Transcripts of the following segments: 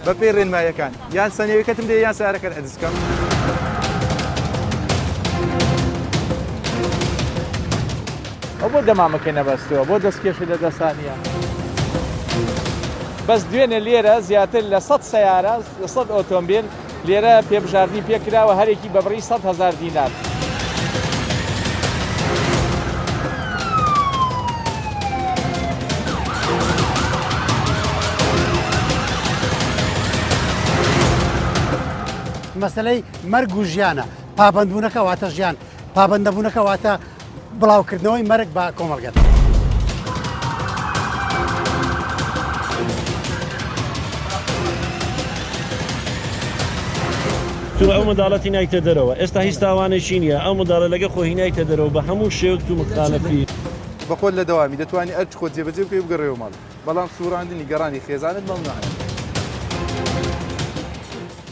بەپێی ڕێنماییەکان یان سەنەویەکەتم دێ یان سەیارەکەت عەجز کەم. ئەو بۆ دەمامەکەی نەبەستووە؟ بۆ دەستکێشی لە دەستا نییە؟ بەس دوێنێ لێرە زیاتر لە سەد سەیارە، سەد ئۆتۆمبێل لێرە پێبژاردنی پێکراوە هەرێکی بە بڕی 100 هەزار دینار. مەسەلەی مەرگ و ژیانە، پابەندبوونەکە واتە ژیان، پابەندنەبوونەکە واتە بڵاوکردنەوەی مەرگ بە کۆمەڵگە. تو ئەو منداڵە هینایتە دەرەوە ئێستا هیچ تاوانێکی نییە ئەو منداڵە لەگە خۆ هینایتە دەرەوە بە هەموو شێوەک تو مخالفی. بە خۆت لە دەوامی دەتوانی ئەرکی خۆت جێبەجێ بکەی و بگەڕێیەوە ماڵ بەڵام سوڕاندنی گەڕانی خێزانت مەمنوعە.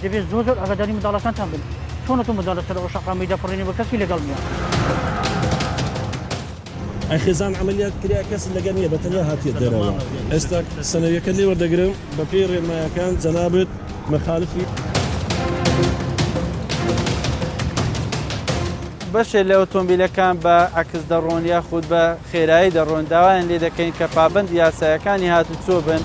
دەبێت زۆر زۆر ئاگاداری منداڵەکانتان بن چۆن ئەتۆ منداڵ لەسەر ئەو شەقامەی دەفڕێنی و کەسی لەگەڵ نییە. ئەی خێزان عەمەلیات کرا کەست لەگەر نیە بەتەنیا هاتیە دەرەوە ئێستا سەنەویەکەت لێ وەردەگرم بەپێی ڕێنمایەکان جەنابت مخالفی. بەشێ لە ئۆتۆمبیلەکان بە عەکس دەڕۆن یاخود بە خێرایی دەڕۆن، داوایان لێ دەکەین کە پابەندی یاسایەکانی هاتوچۆ بن.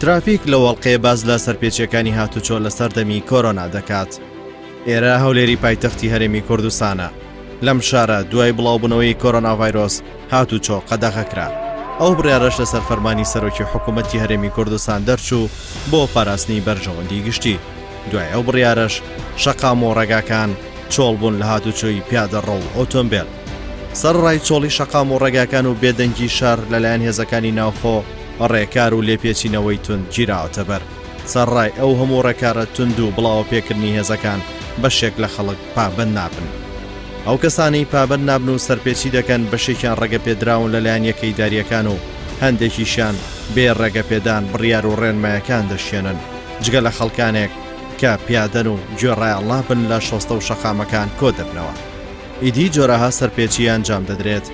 ترافیک لەو ئەڵقەیە باس لە سەرپێچیەکانی هاتوچۆ لە سەردەمی کۆرۆنا دەکات. ئێرە هەولێری پایتەختی هەرێمی کوردستانە. لەم شارە دوای بڵاوبوونەوەی کۆرۆنا ڤایرۆس هاتوچۆ قەدەغە کرا. ئەو بڕیارەش لەسەر فەرمانی سەرۆکی حکوومەتی هەرێمی کوردستان دەرچوو بۆ پاراستنی بەرژەوەندی گشتی. دوای ئەو بڕیارەش شەقام و ڕێگاکان چۆڵ بوون لە هاتوچۆی پیادەڕۆ و ئۆتۆمبێل. سەرەڕای چۆڵی شەقام و ڕێگاکان و بێدەنگی شار لەلایەن هێزەکانی ناوخۆ ڕێکار و لێپێچینەوەی توند گیراوەتە بەر. سەرەڕای ئەو هەموو ڕێکارە توند و بڵاوەپێکردنی هێزەکان بەشێک لە خەڵک پابەند نابن. ئەو کەسانەی پابەند نابن و سەرپێچی دەکەن بەشێکیان ڕێگەپێدراون لەلایەن یەکە ئیدارییەکان و هەندێکیشیان بێ ڕێگەپێدان بڕیار و ڕێنمایەکان دەشکێنن جگە لە خەڵکانێک کە پیادەن و گوێڕایەڵ نابن لە شۆستە و شەقامەکان کۆدەبنەوە. ئیدی جۆرەها سەرپێچی ئەنجام دەدرێت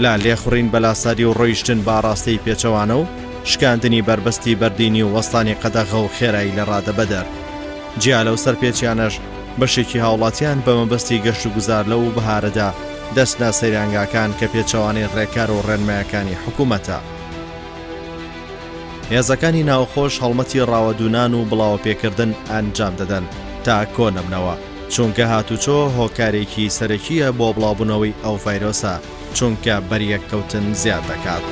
لە لێخوڕین بە لاساری و ڕۆیشتن بە ئاڕاستەی پێچەوانە و شکاندنی بەربەستی بەردینی و وەستانی قەدەغە و خێرایی لە ڕادەبەدەر. جیا لەو سەرپێچیانەش بەشێکی هاوڵاتیان بە مەبەستی گەشتوگوزار لەو بەهارەدا دەچنە سەیرانگاکان کە پێچەوانەی ڕێکار و ڕێنمایەکانی حکومەتە. هێزەکانی ناوخۆش هەڵمەتی ڕاوەدوونان و بڵاوەپێکردن ئەنجام دەدەن تا کۆنەبنەوە، چونکە هاتوچۆ هۆکارێکی سەرەکییە بۆ بڵاوبوونەوەی ئەو ڤایرۆسە، چونکە بەریەککەوتن زیاد دەکات.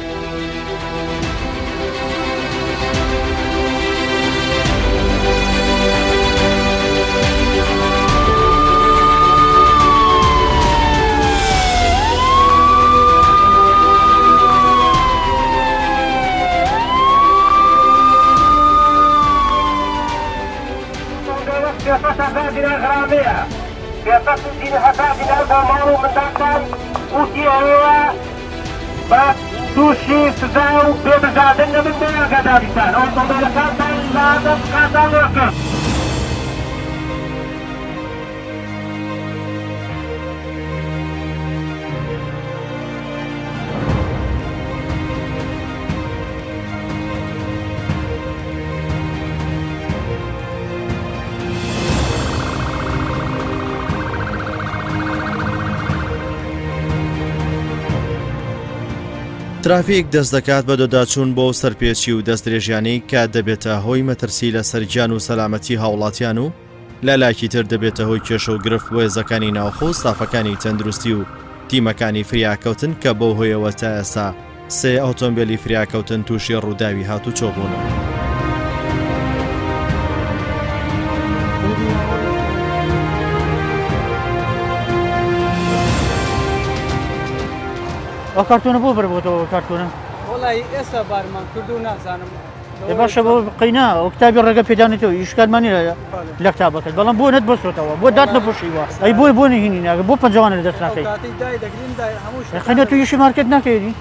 ترافیک دەست دەکات بە دۆداچوون بۆ سەرپێچی و دەستدرێژیانەی کە دەبێتە هۆی مەترسی لەسەر گیان و سەلامەتی هاوڵاتیان و لە لایەکی تر دەبێتە هۆی کێشە و گرفت بۆ هێزەکانی ناوخۆ و ستافەکانی تەندروستی و تیمەکانی فریاکەوتن کە بەو هۆیەوە تا ئێستا سێ ئۆتۆمبێلی فریاکەوتن تووشی ڕووداوی هاتوچۆ بوون. ئەو کارتۆنە بۆ بەربووەتەوە کارتۆنە؟ وەڵی ئێستا بارمان کرد و نازانم. ئێ باشە بۆ قەینا ئەو کتابی ڕێگە پێدانێتەوە ئیشکالمان نییە لە کتابەکەت بەڵام بۆ نەت بەسۆتەوە بۆ دات نەپۆشیوە ئەی بۆی بۆ نهینی ناگە بۆ پەنجەوانە لە دەست ناکەی قەینا تو ئیشی مارکێت ناکەیری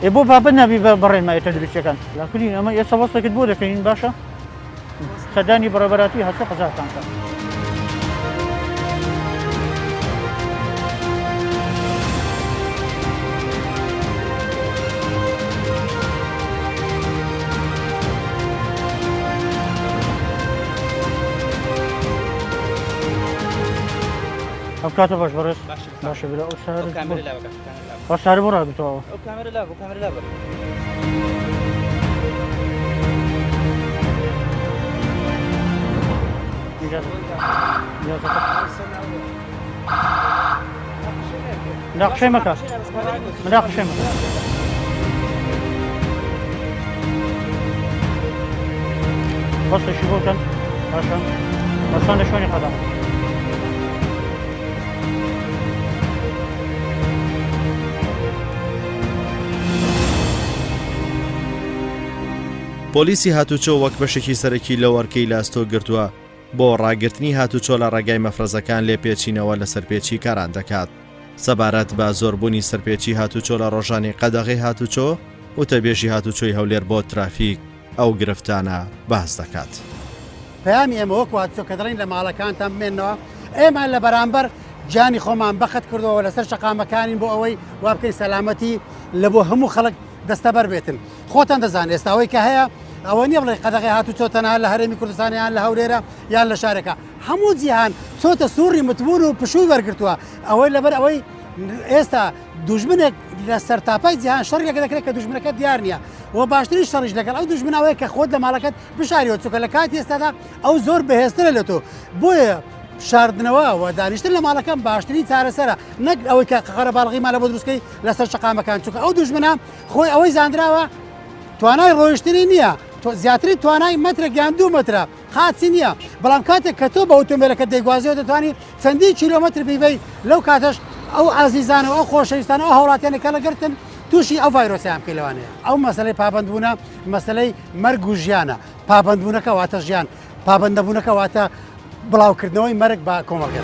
ئێ بۆ پابەند نابی بە بەڕێنمایە تەندروستیەکان لاکلی ئەمە ئێستا وەستێکت بۆ دەکەین باشە سەردانی بەڕێوەبەراتی هەرچۆ قەزاکان کە. ئەو کاتە باش بەڕێز باشە برا ئەو سارە ئەو سارە بۆ ڕاگرتەوە ئەو کامێرە لا بۆ کامێرە لا بەر. مناقشەی مەکە مناقشەی مەکە بەسێکی بۆ بکەن باشە بەسان لە شوێنی قەدەم پۆلیسی هاتوچۆ وەک بەشێکی سەرەکی لەو ئەرکەی لە ئەستۆ گرتووە بۆ ڕاگرتنی هاتوچۆ لە ڕێگای مەفرەزەکان لێپێچینەوە لە سەرپێچی کاران دەکات. سەبارەت بە زۆربوونی سەرپێچی هاتوچۆ لە ڕۆژانی قەدەغەی هاتوچۆ، وتەبێژی هاتوچۆی هەولێر بۆ ترافیک ئەو گرفتانە باس دەکات. پەیامی ئێمە وەکو هاتوچۆ کە دەڵێین لە ماڵەکانتان بمێننەوە، ئێمە لە بەرامبەر گیانی خۆمان بەخت کردووە و لەسەر شەقامەکانین بۆ ئەوەی وا بکەین سەلامەتی لە بۆ هەموو خەڵک دەستەبەر بێتن. خۆتان دەزانن ئێستا ئەوەی کە هەیە ئەوە نییە بڵێ قەدەغەی هاتوچۆ تەنها لە هەرێمی کوردستان یان لە هەولێرە یان لە شارێکە، هەموو جیهان چۆتە سوڕی متبوون و پشووی وەرگرتووە، ئەوەی لەبەر ئەوەی ئێستا دوژمنێک لە سەرتاپای جیهان شەڕێک دەکرێت کە دوژمنەکە دیار نییە و باشترین شەڕیش لەگەڵ ئەو دوژمنە ئەوەیە کە خۆت لە ماڵەکەت بشاریەوە چونکە لە کاتی ئێستادا ئەو زۆر بەهێزترە لە تۆ بۆیە شاردنەوە و دانیشتن لە ماڵەکەم باشترین چارەسەرە نەک ئەوەی کە قەرەباڵغیمان لە بۆ دروستکەی لەسەر شەقامەکان چونکە ئەو دوژمنە خۆی ئەوەی زانراوە توانای ڕۆیشتنی نییە زیاتری توانای مەترێک یان دوو مەترە قاچی نییە، بەڵام کاتێک کە تۆ بە ئۆتۆمبێلەکەت دەیگوازیەوە دەتوانی چەندین کیلۆمەتر بیبەی، لەو کاتەش ئەو ئازیزان و ئەو خۆشەویستان و ئەو هاوڵاتیانە کە لەگەرتن تووشی ئەو ڤایرۆسەیان بکەی لەوانەیە ئەو مەسەلەی پابەندبوونە مەسەلەی مەرگ و ژیانە، پابەندبوونەکە واتە ژیان، پابەندنەبوونەکە واتە بڵاوکردنەوەی مەرگ بە کۆمەڵگە.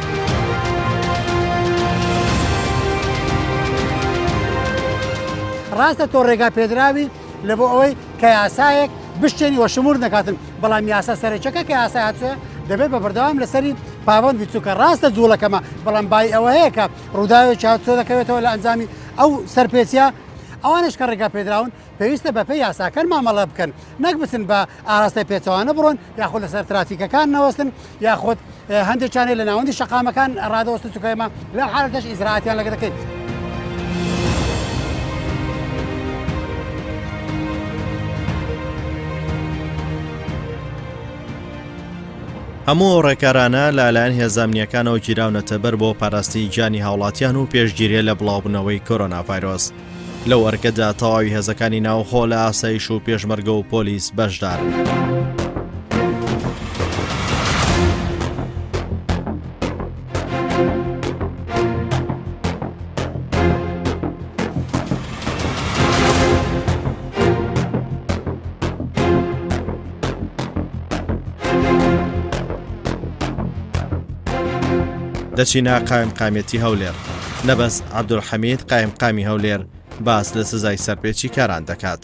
ڕاستە تۆ ڕێگا پێدراوی لە بۆ ئەوەی کە یاسایەک بشکێنی وە شمور نەکاتن بەڵام یاسا سەرەکیەکە کە یاسای هاتووە دەبێت بە بەردەوام لەسەری پابەند بیت چونکە ڕاستە جوڵەکەمە بەڵام بای ئەوە هەیە کە ڕووداوێکی هاتوچۆ دەکەوێتەوە لە ئەنجامی ئەو سەرپێچیە ئەوانش کە ڕێگا پێدراون پێویستە بەپێی یاساکان مامەڵە بکەن نەک بچن بە ئاراستەی پێچەوانە بڕۆن یاخود لەسەر ترافیکەکان نەوەستن یاخود هەندێکیان هەیە لە ناوەندی شەقامەکان ڕادەوەستن چونکە ئێمە لەو حالەتەش ئیجرائاتیان لەگە دەکەین. هەموو ئەو ڕێکارانە لەلایەن هێزە ئەمنییەکانەوە گیراونەتە بەر بۆ پاراستنی گیانی هاوڵاتیان و پێشگیریە لە بڵاوبوونەوەی کۆرۆنا ڤایرۆس. لەو ئەرکەدا تەواوی هێزەکانی ناوخۆ لە ئاسایش و پێشمەرگە و پۆلیس بەشدارن. دەچینە قایمقامیەتی هەولێر. نەبەز عەبدولحەمید قایمقامی هەولێر باس لە سزای سەرپێچی کاران دەکات.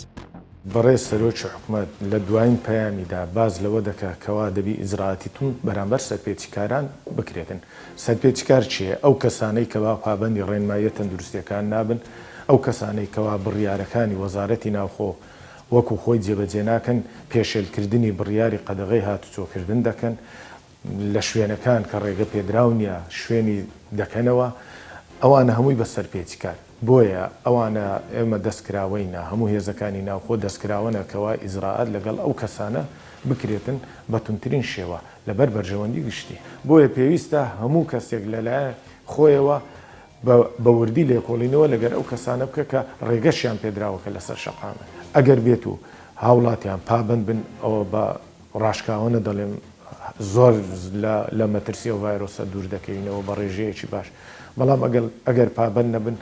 بەڕێز سەرۆکی حکومەت لە دوایین پەیامیدا باس لەوە دەکا کەوا دەبی ئیجرائاتی توند بەرامبەر سەرپێچیکاران بکرێتن. سەرپێچیکار کێیە؟ ئەو کەسانەی کەوا پابەندی ڕێنماییە تەندروستییەکان نابن، ئەو کەسانەی کەوا بڕیارەکانی وەزارەتی ناوخۆ وەکو خۆی جێبەجێ ناکەن، پێشێلکردنی بڕیاری قەدەغەی هاتوچۆکردن دەکەن، لە شوێنەکان کە ڕێگە پێدراو نیە شوێنی دەکەنەوە، ئەوانە هەمووی بە سەرپێچیکار. بۆیە ئەوانە ئێمە دەستکراوەینە، هەموو هێزەکانی ناوخۆ دەستکراوەنە کەوا ئیجرائات لەگەڵ ئەو کەسانە بکرێتن بە توندترین شێوە لەبەر بەرژەوەندی گشتی. بۆیە پێویستە هەموو کەسێک لەلایەن خۆیەوە بە بە وردی لێکۆڵینەوە لەگەر ئەو کەسانە بکە کە ڕێگەشیان پێدراوە کە لەسەر شەقامن. ئەگەر بێت و هاوڵاتیان پابەند بن ئەوە بە ڕاشکاوانە دەڵێم زۆر لە لە مەترسی ئەو ڤایرۆسە دوور دەکەوینەوە بە ڕێژەیەکی باش. بەڵام ئەگەر ئەگەر پابەند نەبن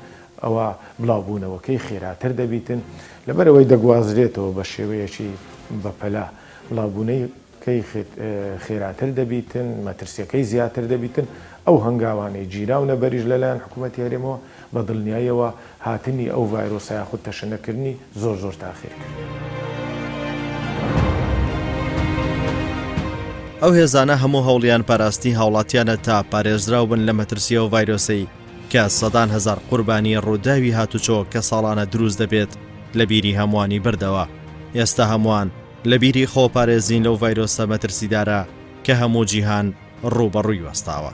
ئەوا بڵاوبوونەوەکەی خێراتر دەبیتن، لەبەرئەوەی دەگوازرێتەوە بە شێوەیەکی بەپەلە بڵاوبوونەکەی خێراتر دەبیتن، مەترسیەکەی زیاتر دەبیتن، ئەو هەنگاوانەی گیراونە بەریش لەلایەن حکوومەتی هەرێمەوە بە دڵنیاییەوە هاتنی ئەو ڤایرۆسە یاخود تەشەنەکردنی زۆر زۆر تاخیر کرد. ئەو هێزانە هەموو هەوڵیان پاراستنی هاوڵاتیانە تا پارێزراو بن لە مەترسی ئەو ڤایرۆسەی کە سەدان هەزار قوربانی ڕووداوی هاتوچۆ کە ساڵانە دروست دەبێت لە بیری هەمووانی بردەوە. ئێستا هەمووان لە بیری خۆپارێزین لەو ڤایرۆسە مەترسیدارە کە هەموو جیهان ڕووبەڕووی وەستاوە.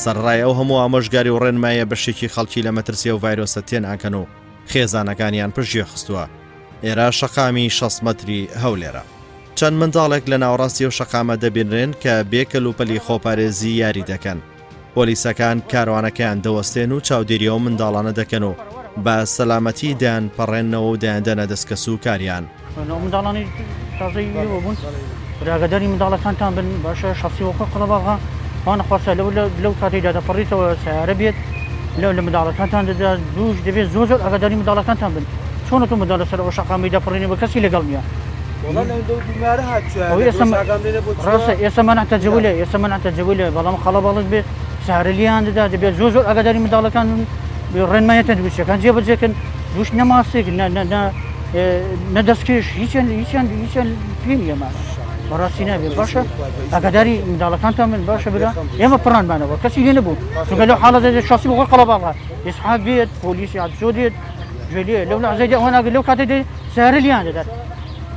سەرەڕای ئەو هەموو ئامۆژگاری و ڕێنمایە بەشێکی خەڵکی لە مەترسی ئەو ڤایرۆسە تێناگەن و خێزانەکانیان پشتگوێ خستووە. ئێرە شەقامی 60 مەتری هەولێرە. چەند منداڵێک لە ناوەڕاستی ئەو شەقامە دەبینرێن کە بێ کەلوپەلی خۆپارێزی یاری دەکەن. پۆلیسەکان کاروانەکەیان دەوەستێن و چاودێری ئەو منداڵانە دەکەن و بە سەلامەتی دەیانپەڕێننەوە و دەیاندەنە دەست کەسوکاریان. ئەو منداڵانەی تازەی ئێوە بوون ئاگاداری منداڵەکانتان بن باشە شەخسی وەخۆ قەڵەباڵغە خوانەخواستە لەو لەو کاتەیدا دەپەڕیتەوە سیارە بێت لەو لە منداڵەکانتان دەدا دووش دەبێت زۆر زۆر ئاگاداری منداڵەکانتان بن چۆن تۆ منداڵ لەسەر ئەو شەقامی دەپەڕێنی بە کەسی لەگەڵ نییە ڕاستە ئێستا مەنع تەجەولە ئێستا مەنع تەجەولە بەڵام قەڵەباڵغ بێت سارە لیان دەدا دەبێت زۆر زۆر ئاگاداری منداڵەکان ڕێنمایە تەندروستیەکان جێبەجێکن دووش نەماسێک نە نە نە نە دەستکێش هیچیان هیچیان هیچیان پێ نییە مانە بەڕاستی نابێت باشە ئاگاداری منداڵەکانتان من باشە برا ئێمە پڕانمانەوە کەسی لێ نەبوو چونکە لەو حاڵەتە شاسی بۆ قەڵەباڵغە ئیسحاق بێت پۆلیسی هاتوچۆ دێت گوێ لێ لەو لەحزەی دێ ئەوە ناگرێت لەو کاتەی دێ سەیارە لیان دەدات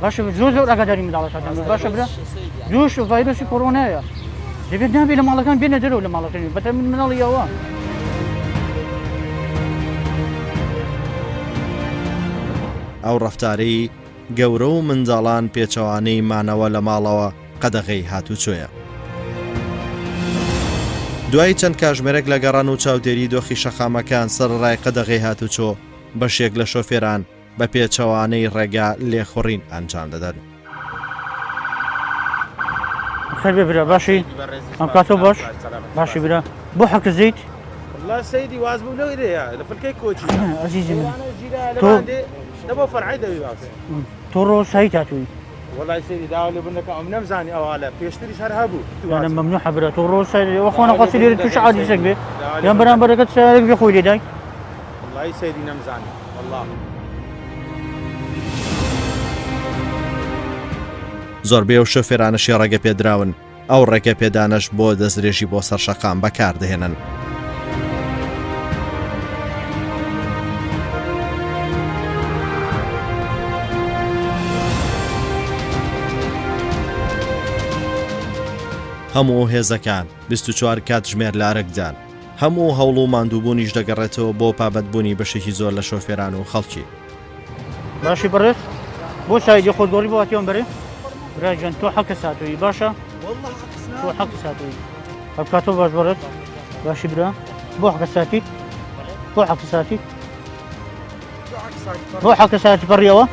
باشە زۆر زۆر ئاگاداری منداڵەکانتان بن باشە برا دووش ڤایرۆسی کۆرۆنایە دەبێت نابێت لە ماڵەکان بێنە دەرەوە لە ماڵەکان بەتە من مناڵی ئەوە ئەو ڕەفتارەی گەورە و منداڵان پێچەوانەی مانەوە لە ماڵەوە قەدەغەی هاتوچۆیە. دوای چەند کاژمێرێک لە گەڕان و چاودێری دۆخی شەقامەکان سەرەڕای قەدەغەی هاتوچۆ، بەشێک لە شۆفێران بە پێچەوانەی ڕێگا لێخوڕین ئەنجام دەدەن. خێر بێ برا باشی ئەم کاتۆ باش باشی برا بۆ حەکز دێیت؟ والله سەیدی واز بوو لەو رێیە لە فلکەی کۆچی ئەزیزی من تۆ دەبۆ فەرعی دەوی باس تۆ ڕۆ سایت هاتووی وەڵای سەیدی داوا لێ بوون دەکەم ئەم نەمزانی ئەوالە پێشتریش هەر هەبوو یانە مەمنوعە برا تۆ ڕۆ سایت وەخۆ نەخواستی لێرە تووش حادیسێک بێ یان بەرامبەرەکەت سەیارێک بێ خۆی لێدای وەڵای سەیدی نەمزانی وەڵا. زۆربەی ئەو شۆفێرانەشی ڕێگەپێدراون ئەو ڕێگەپێدانەش بۆ دەستدرێژی بۆ سەر شەقام بەکاردەهێنن. هەموو هێزەکان 24 کاتژمێر لە ئەرکدان، هەموو هەوڵ و ماندووبوونیش دەگەڕێتەوە بۆ پابەندبوونی بەشێکی زۆر لە شۆفێران و خەڵکی. باشی بەڕێز بۆ سایدی خۆت گۆڕی بۆ هاتیان بەرێ برا گیان تۆ حەکە ساتووی باشە تۆ حەکە ساتووی ئەو کاتۆ باش بەڕێز باشی برا بۆ حەکە ساتیت بۆ حەکە ساتیت بۆ حەکە ساتی پەڕیەوە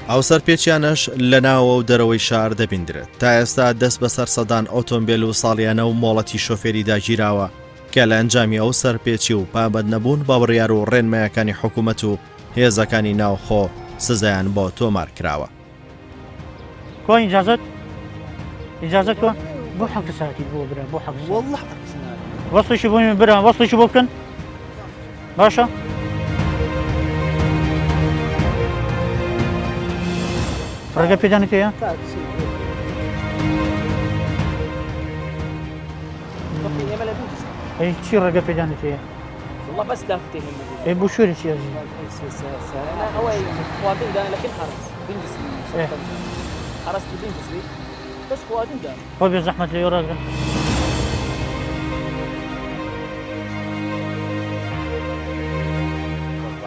ئەو سەرپێچیانەش لە ناوە و دەرەوەی شار دەبیندرێت تا ئێستا دەست بەسەر سەدان ئۆتۆمبیل و ساڵیانە و مۆڵەتی شۆفێری داگیراوە کە لە ئەنجامی ئەو سەرپێچی و پابەندنەبوون بە بڕیار و ڕێنمایەکانی حکوومەت و هێزەکانی ناوخۆ سزایان بۆ تۆمار کراوە. کوا ئیجازەت؟ ئیجازەت کوا؟ بۆ حەق ساتی بۆ برا بۆ حەق والله وەسڵیشی بۆ برا وەسڵیشی بۆ بکەن باشە ڕێگە پێدانت هەیە؟ ئەی چی ڕێگە پێدانت هەیە؟ والله بس لافتة هم ئەی بۆ شوێنە چی ئەزیز؟ انا خواتم دانا لكن حرس بنجس إيه. حرس بنجس بس خواتم دانا خۆ بێ زەحمەت لێ ڕاگرن.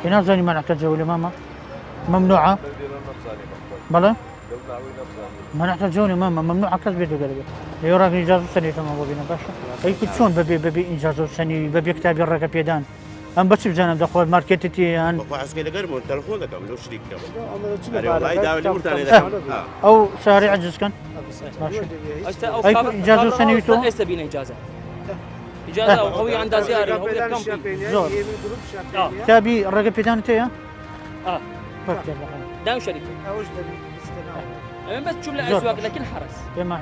ئێ نازانی مەنع تەجەولە مامە مەمنوعە بەڵێ مەنعتە جۆنی مامە مەمنوعە کەس بێت لەگەر بێت لێ ڕاگری ئیجازە سەنیتەمان بۆ بینە باشە ئەی کو چۆن بەبێ بەبێ ئیجازە و سەنی بەبێ کتابی ڕێگە پێدان ئەم بەچ بزانم دەخۆر مارکێتت یان بەخوا عەسکەی لەگەر بوون تەلەفۆن دەکەم لەو شریک کەم ئەو ساری عجز کەن ئەی ئیجازە و سەنی تۆ ئێستا بینە ئیجازە ئیجازە ئەوی ئەندازیاری زۆر کتابی ڕێگە پێدان تەیە داو شەریکە بەس چوم لە ئەسواق لەکن حرس ئێمە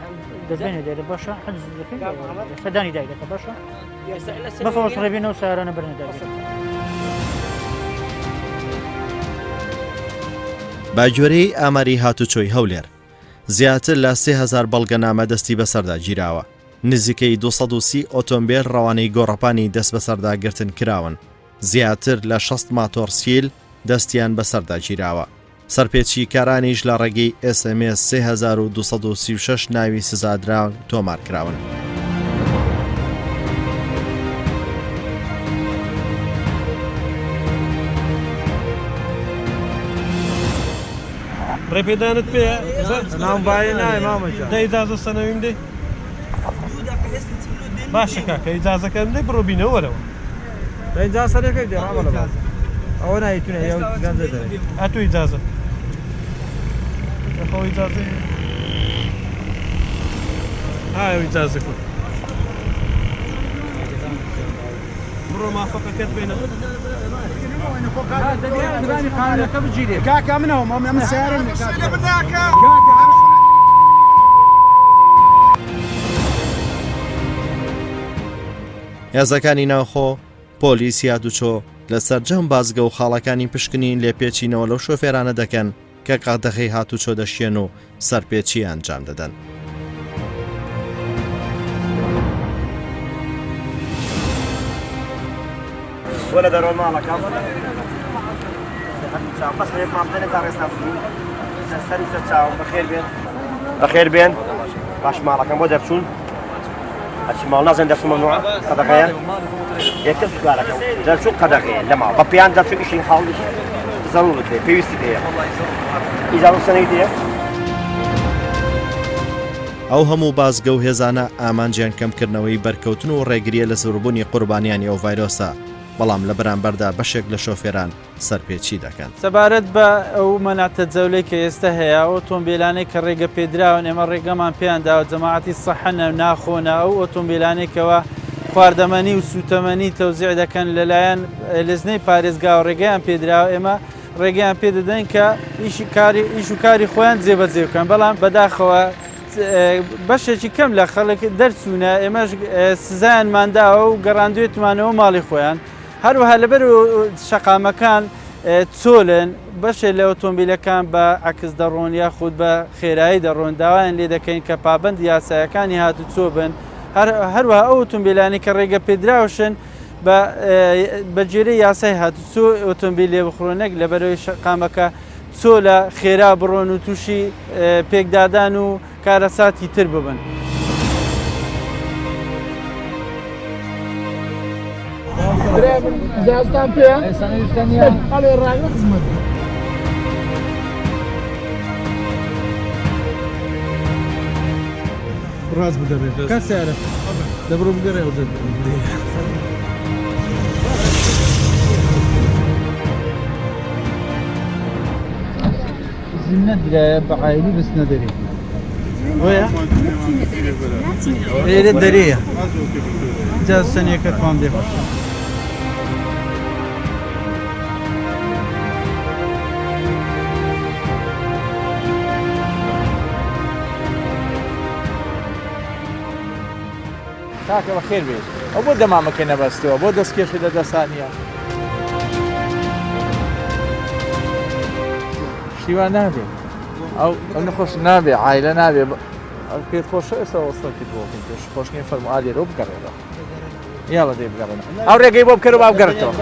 دەبێنێ دێرە باشە حجز دەکەین سەدانی دایکەکە باشە بەفەوە ڕێبینەوە سارانە بەرنە دایکە بەگوێرەی ئاماری هاتوچۆی هەولێر، زیاتر لە 3000 بەڵگەنامە دەستی بەسەردا گیراوە، نزیکەی 230 ئۆتۆمبێل ڕەوانەی گۆڕەپانی دەستبەسەرداگرتن کراون، زیاتر لە 60 ماتۆڕسکیل دەستیان بەسەردا گیراوە. سەرپێچیکارانیش لە ڕێگەی ئێس ئێم ئێس 3236 ناوی سزادراو تۆمارکراون. ڕێپێدانت پێیە؟ ناوم بایە نایە مامە گیان. دە ئیجازە سەنەویم دەی؟ باشە کاکە ئیجازەکەم دەی بڕۆ بینەوە وەرەوە. دە ئیجازە سەنەویەکەی دێ مامە لە باوک. ئەوە ناوی تونە ئەو گەنجە دەرێ. ئەتوو ئیجازە. خۆ ئیجازە. ها ئەو ئیجازە کو. بڕۆ مافەکەت بێنە. کاکە منەوە من سیارم کاکە. هێزەکانی ناوخۆ، پۆلیسی هاتوچۆ، لە سەرجەم بازگە و خاڵەکانی پشکنین لێپێچینەوە لەو شۆفێرانە دەکەن کە قەدەغەی هاتوچۆ دەشکێن و سەرپێچی ئەنجام دەدەن. وەلە دەرەوە ماڵەکەم بەس مام دەنێ تا ڕێستا سەر سەر چاوم بەخێر بێن بەخێر بێن باش ماڵەکەم بۆ دەرچوون هەرچی ماڵ نازن دەرچوون مەمنوعە قەدەغەیە یەکتر سوکارەکەم دەرچوون قەدەغەیە لە ماڵ بە پێیان دەرچوون ئیشی حاڵی زەڕوورت هەیە پێویستی هەیە ئیجازە سەنەوی هەیە ئەو هەموو بازگە و هێزانە ئامانجیان کەمکردنەوەی بەرکەوتن و ڕێگرییە لە زۆربوونی قوربانیانی ئەو ڤایرۆسە، بەڵام لە بەرامبەردا بەشێک لە شۆفێران سەرپێچی دەکەن. سەبارەت بە ئەو مەنع تەجەولەی کە ئێستە هەیە، ئەو ئۆتۆمبیلانەی کە ڕێگە پێدراون ئێمە ڕێگەمان پێیان داوە جەماعەتی سەحنە و ناخۆنە، ئەو ئۆتۆمبیلانەی کەوا خواردەمەنی و سووتەمەنی تەوزیع دەکەن لەلایەن لجنەی پارێزگاوە ڕێگەیان پێدراوە، ئێمە ڕێگەیان پێدەدەین کە ئیشی کاری ئیش و کاری خۆیان جێبەجێ بکەن، بەڵام بەداخەوە بەشێکی کەم لە خەڵک دەرچوونە، ئێمەش سزایانمان داوە و گەڕاندوێتمانەوە ماڵی خۆیان. هەروەها لەبەر شەقامەکان چۆلن، بەشێ لە ئۆتۆمبیلەکان بە عەکس دەڕۆن یاخود بە خێرایی دەڕۆن، داوایان لێ دەکەین کە پابەند یاسایەکانی هاتوچۆ بن، هەروەها ئەو ئۆتۆمبیلانەی کە ڕێگە پێدراوشن بە گوێرەی یاسای هاتوچۆ ئۆتۆمبیل لێ بخڕۆن نەک لەبەرەوەی شەقامەکە چۆلە خێرا بڕۆن و تووشی پێکدادان و کارەساتی تر ببن. ڕاست بدەبێت کە سیارە دەبڕۆ بگەڕێ ئەو زیمنە درایە بە عایلی بچنە دەرێ وەیە ئێرە دەرێیە جا سەنیەکەتمان دێ کاکە بەخێر بێیت ئەو بۆ دەمامەکەی نەبەستووە بۆ دەستکێشی لە دەسا نییە شتی وا نابێ ئەو ئەو نەخۆش نابێ عایلە نابێ ئەو پێت خۆشە ئێستا وەستەکەیت بۆ بکەین پێش خۆش نییە فەرموو ئا لێرەوە بگەڕێەوە یاڵە دێ بگەڕێنەوە ئەو ڕێگەی بۆ بکەرەوە با بگەڕێتەوە.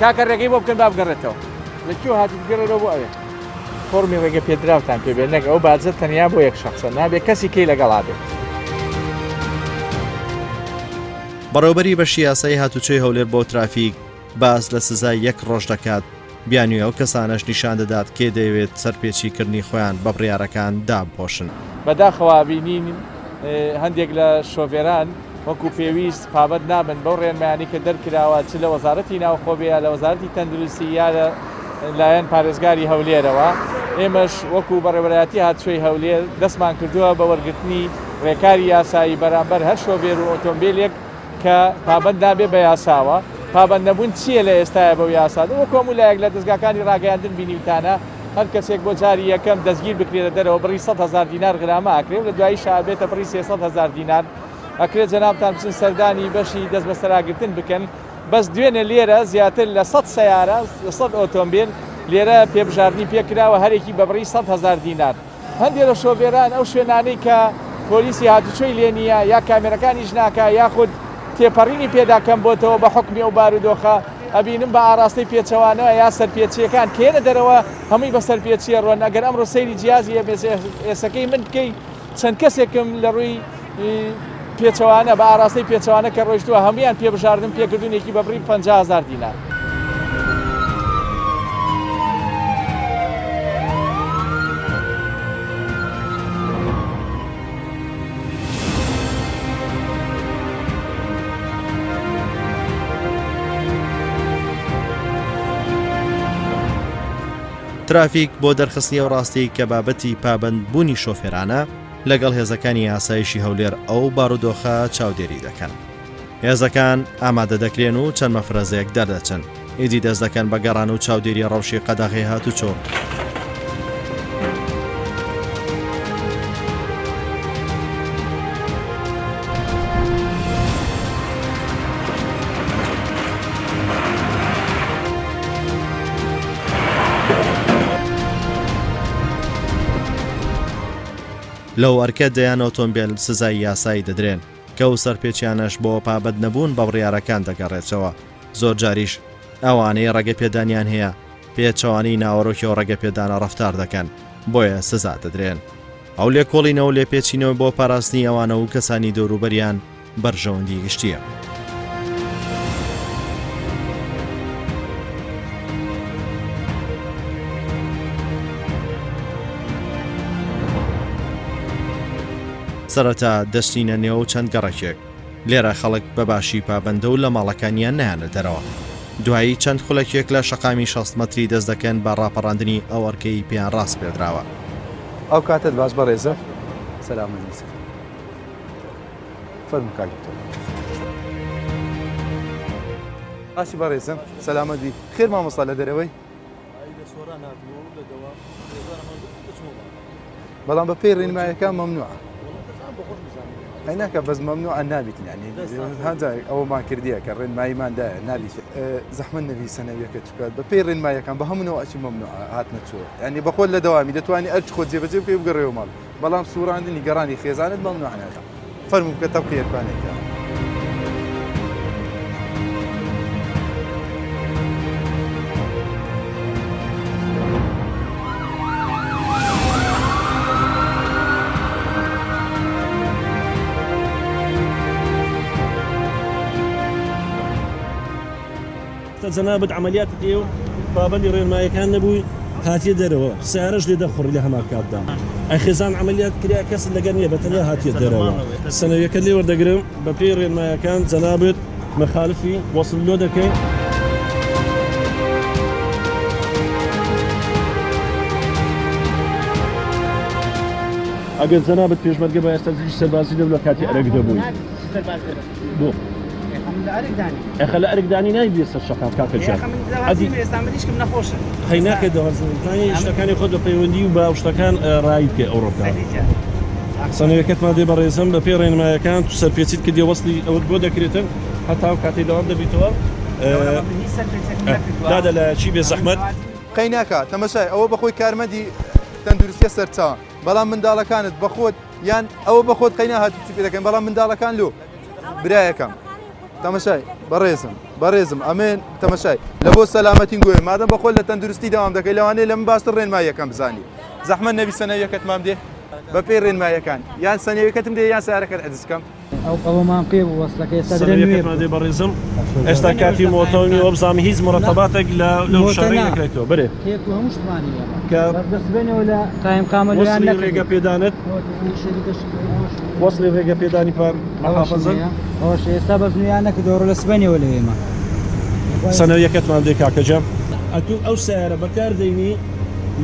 کاکە ڕێگەی بۆ بکەن با بگەڕێتەوە لە کوێ هاتیت بگەڕێرەوە بۆ ئەوێ. فۆرمی ڕێگە پێدراوتان پێ بێت نەک ئەو باجە تەنیا بۆ یەک شەخسە نابێ کەسی کەی لەگەڵا بێت. بەڕێوەبەری بەشی یاسایی هاتوچۆی هەولێر بۆ ترافیک. باس لە سزای یەک ڕۆژ دەکات، بیانووی ئەو کەسانەش نیشان دەدات کێ دەیەوێت سەرپێچی کردنی خۆیان بە بڕیارەکان دابپۆشن. بەداخەوە ئەبینین هەندێک لە شۆفێران وەکو پێویست پابەند نابن بەو ڕێنمایانەی کە دەرکراوە چ لە وەزارەتی ناوخۆ بێ یا لە وەزارەتی تەندروستی یا لە لایەن پارێزگاری هەولێرەوە، ئێمەش وەکو بەڕێوەبەرایەتی هاتوچۆی هەولێر دەستمان کردووە بە وەرگرتنی ڕێکاری یاسایی بەرامبەر هەر شۆفێر و ئۆتۆمبیلێک کە پابەند نابێت بە یاساوە، پابەند نەبوون چییە لە ئێستایا بەو یاسا؟ وەکو هەموو لایەک لە دەزگاکانی ڕاگەیاندن بینیوتانە هەر کەسێک بۆ جاری یەکەم دەستگیر بکرێت لە دەرەوە بڕی 100,000 دینار غرامە ئەکرێ و لە دواییشا ئەبێتە بڕی 300,000 دینار ئەکرێت جەنابتان بچن سەردانی بەشی دەستبەسەراگرتن بکەن بەس دوێنێ لێرە زیاتر لە 100 سەیارە 100 ئۆتۆمبیل لێرە پێبژاردنی پێکراوە هەرێکی بە بڕی 100,000 دینار. هەندێ لە شۆفێران ئەو شوێنانەی کە پۆلیسی هاتوچۆی لێ نییە یا کامێرەکان ئیش ناکا یاخود تێپەڕینی پێدا کەم بۆتەوە بە حوکمی ئەو بارودۆخە ئەبینم بە ئاڕاستەی پێچەوانەوە یا سەرپێچییەکان کە یەنە دەرەوە هەمووی بە سەرپێچییە ڕۆن ئەگەر ئەمڕۆ سەیری جیازی ئێم ئێس ئێسەکەی من بکەی چەند کەسێکم لە ڕووی پێچەوانە بە ئاراستەی پێچەوانە کە ڕۆیشتووە هەموویان پێبژاردن پێکردوونێکی بە بڕی 50 هەزار دینار. ترافیک بۆ دەرخستنی ئەو ڕاستیەی کە بابەتی پابەندبوونی شۆفێرانە، لەگەڵ هێزەکانی ئاسایشی هەولێر ئەو بارودۆخە چاودێری دەکەن. هێزەکان ئامادە دەکرێن و چەند مەفرەزەیەک دەردەچن، ئیدی دەست دەکەن بە گەڕان و چاودێری ڕەوشی قەدەغەی هاتوچۆ. لەو ئەرکە دەیان ئۆتۆمبێل سزای یاسایی دەدرێن، کە ئەو سەرپێچیانەش بۆ پابەندنەبوون بە بڕیارەکان دەگەڕێتەوە، زۆرجاریش ئەوانەی ڕێگەپێدانیان هەیە پێچەوانەی ناوەرۆکی ئەو ڕێگەپێدانە ڕەفتار دەکەن، بۆیە سزا دەدرێن. ئەو لێکۆڵینەوە و لێپێچینەوە بۆ پاراستنی ئەوانە و کەسانی دەوروبەریان بەرژەوەندی گشتییە. سەرەتا دەچینە نێو چەند گەڕەکێک، لێرە خەڵک بە باشی پابەندە و لە ماڵەکانیان نایەنە دەرەوە. دوایی چەند خولەکێک لە شەقامی 60 مەتری دەست دەکەن بە ڕاپەڕاندنی ئەو ئەرکەی پێیان ڕاسپێردراوە. ئەو کاتەت باش بەڕێزم سەلامەت بیت. فەرموو کاک دکتۆر. باشی بەڕێزم سەلامەت بی. خێر مامۆستا لە دەرەوەی؟ بەڵام بە پێی ڕێنمایەکان مەمنوعە. ئەی ناکە بەس مەمنوعە نابیت یعنی هەندێک ئەوەمان کردیە کە ڕێنماییمان دایە نابیت زەحمەت نەبی سەنەویەکە چکات بە پێی ڕێنمایەکان بە هەموو نەوەچی مەمنوعە هاتنە چۆ یعنی بەخۆت لە دەوامی دەتوانی ئەرچ خۆت جێبەجێ بکەی بگەڕێەوە ماڵ بەڵام سوڕاندنی گەڕانی خێزانت مەمنوعە ناکە فەرموو بکە تەبقی ئەرکانێکە. جەنابت عەمەلیاتت هەیە و پابەندی ڕێنماییەکان نەبووی هاتیە دەرەوە سەیارەش لێ دەخوڕی لە هەمان کاتدا ئەی خێزان عەمەلیات کرا کەست لەگەر نییە بە تەنیا هاتیە دەرەوە سەنەویەکەت لێ وەردەگرم بە پێی ڕێنمایەکان جەنابت مخالفی وەسڵ لۆ دەکەین. ئەگەر جەنابت پێشمەرگە بە ئێستا زیجی سەربازی دەبوو لە کاتی ئەرەک دەبووی بۆ ئەخە لە ئەرکدانی نایبیە سەر شەقام کاکە گیان ئەدی خەی ناکەی دەوەزانی شتەکانی خۆت بە پەیوەندی و بە شتەکان ڕایی بکەی ئەوڕۆکە سەنەوەکەتمان دێ بەڕێزم بە پێی ڕێنمایەکان تو سەرپێچیت کردی وەسلی ئەوت بۆ دەکرێتن هەتا و کاتێک دەوام دەبیتەوە دادە لە چی بێ زەحمەت قەی ناکا تەمەشای ئەوە بەخۆی کارمەندی تەندروستیە سەرچاوە بەڵام منداڵەکانت بەخۆت یان ئەوە بەخۆت قەینا هاتوچی پێ دەکەن بەڵام منداڵەکان لۆ برایەکەم تەمەشای بەڕێزم بەڕێزم ئەمێن تەمەشای لە بۆ سەلامەتین گوێ مادەم بەخۆت لە تەندروستی دەوام دەکەی لەوانەیە لە من باشتر ڕێنماییەکەم بزانی زەحمەت نەبی سەنەویەکەتمام دێ بەپێی ڕێنماییەکان یان سەنەویەکەتم دێ یان سیارەکەت عەجز کەم. ئەوەمان پێ بوو وەسڵەکە ئێستا درێ نوێ سەرەکەتمان دێ بەڕێزم ئێستا کاتی مۆتەو نیە وەبزانم هیچ مڕەتەباتێک لە لەو شارەی نەکرێتەوە بەرێ تێک و هەموو شتمانی ئێمە کە دەستبێنەوە لە قایمقامە لۆیان وەسڵی ڕێگە پێدانت وەسڵی ڕێگە پێدانی پار محافظە ئەوەش ئێستا بەس نوێیان نەکردەوە ڕۆ لە سبەینێوە لە ئێمە سەنەویەکەتمان دێ کاکە جان ئەتوو ئەو سەیارە بەکار دەینی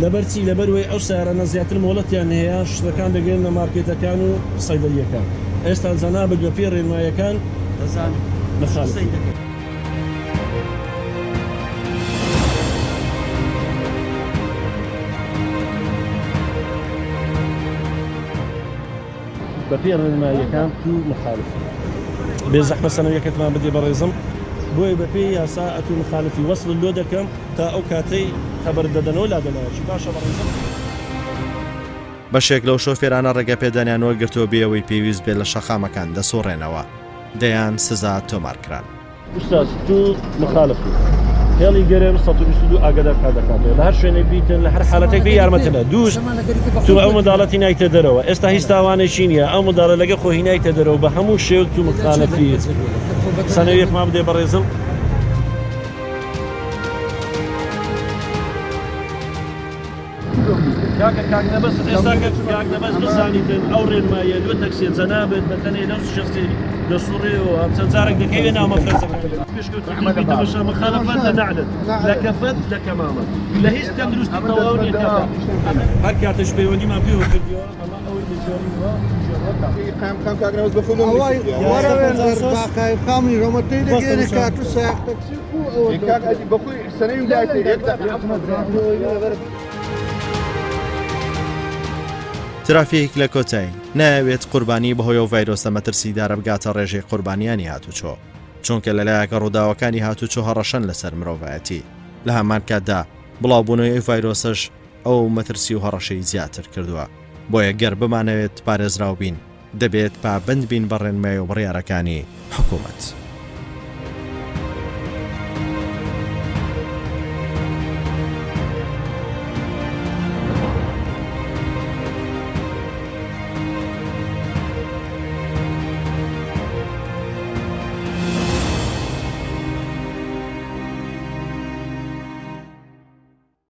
لەبەر چی لەبەر وەی ئەو سەیارانە زیاتر مۆڵەتیان هەیە شتەکان دەگەیەننە مارکێتەکان و سەیدەلیەکان ئێستا جەنابت بە پێی ڕێنمایەکان مخالفی. بە پێی ڕێنماییەکان تو مخالفی. بێ زەحمەت سەنەویەکەتمان بدێ بەڕێزم. بۆیە بە پێی یاسا ئەتوو مخالفی وەسڵت لۆ دەکەم تا ئەو کاتەی خەبەرت دەدەنەوە لادەنایەکی باشە بەڕێزم. بەشێک لەو شۆفێرانە ڕێگەپێدانیان وەرگرتووە بێ ئەوەی پێویست بێت لە شەقامەکان دەسوڕێنەوە، دەیان سزا تۆمارکران. ئوستاز تو مخالفی هێڵی گەرم 122 ئاگادار کار دەکاتەوە لە هەر شوێنێک بیتن لە هەر حالەتێک بی یارمەتە لە دووش تو ئەو منداڵەتی نایتە دەرەوە ئێستا هیچ تاوانێکی نییە ئەو منداڵە لەگە خۆی نایتە دەرەوە بە هەموو شێوەک تو مخالفی سەنەویەکمان بدێ بەڕێزم. کاکە کاک نەبەز ئێستا کە کاک نەبەز بزانیتن ئەو ڕێنماییە لۆ تەکسیە جەنابت بە تەنێ لەو شەخسی دەسوڕێەوە چەند جارێک دەکەوێ ناو مەفرەزەکە پێشکەوتوو تەمەشا مخالفەت لە نعلت لە کەفەت لە کەمامەت لە هیچ تەندروستی تەواو نییە کاکە هەر کاتێش پەیوەندیمان پێوە کردیەوە ئەمە ئەوەی دەگێڕینەوە ترافیک لە کۆتایی، نایەوێت قوربانی بەهۆی ئەو ڤایرۆسە مەترسیدارە بگاتە ڕێژەی قوربانیانی هاتوچۆ، چونکە لەلایەکە ڕووداوەکانی هاتوچۆ هەڕەشەن لەسەر مرۆڤایەتی، لە هەمان کاتدا بڵاوبوونەوەی ئەو ڤایرۆسەش ئەو مەترسی و هەڕەشەی زیاتر کردووە، بۆیە گەر بمانەوێت پارێزراو بین دەبێت پابەند بین بە ڕێنمای و بڕیارەکانی حکومەت.